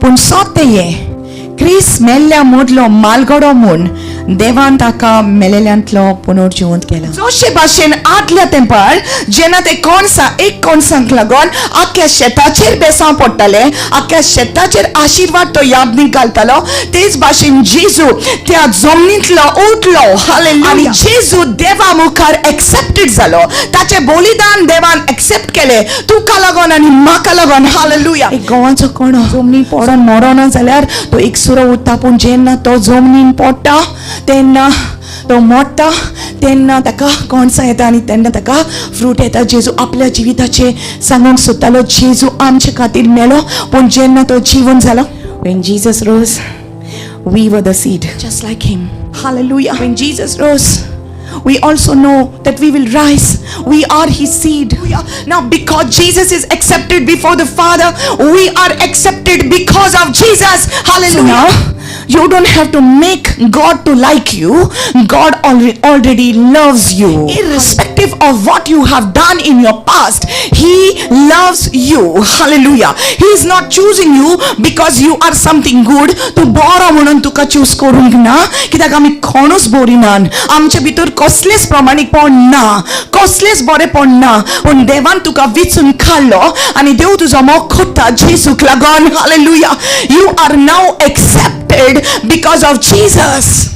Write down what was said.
पूण सत्य हें, क्रिस्त मेल्ल्या मदलो मालगडो म्हूण देवान ताका मेलेल्यांतलो पुनर्जिवंत केला. जशे भाशेन आदल्या तेंपार जेन्ना ते कणसां, एक कणसांक लागून आख्ख्या शेताचेर बेसांव पडटाले, आख्ख्या शेताचेर आशिर्वाद तो यादनीक घालतालो, तेच भाशेन जेजू त्या जमनींतलो उठलो. आनी जेजू देवा मुखार एक्सेप्टेड जालो. ताचे बलिदान देवान एक्सेप्ट केले तुका लागून आनी म्हाका लागून. हालेलुया. एक गंवाचो कणो जमनीन पडोन मरोना जाल्यार तो एक सुरो उरता, पूण जेन्ना तो जमनीन पडटा तेन्ना तो मोडटा, तेन्ना ताका कणसां येता आनी तेन्ना ताका फ्रूट येता. जेजू आपल्या जिविताचें सांगूंक सोदतालो. जेजू आमचे खातीर मेलो, पूण जेन्ना तो जिवन जालो. When Jesus rose, we were the seed, just like him. Hallelujah. When Jesus rose, we also know that we will rise. We are his seed. Now, because Jesus is accepted before the Father, we are accepted because of Jesus. Hallelujah. So now, you don't have to make God to like you. God already loves you. Irrespective of what you have done in your past, He loves you. Hallelujah. He is not choosing you because you are something good. तूं बरो म्हणून तुका choose करूंक ना, कित्याक आमी कोणूच बरी नान. आमचे भितर कसलेच प्रमाणीकपण ना, कसलेच बरेपण ना, पूण देवान तुका विचून काडलो आनी देव तुजो मोग करता जेजूक लागून. Hallelujah. You are now accepted because of Jesus.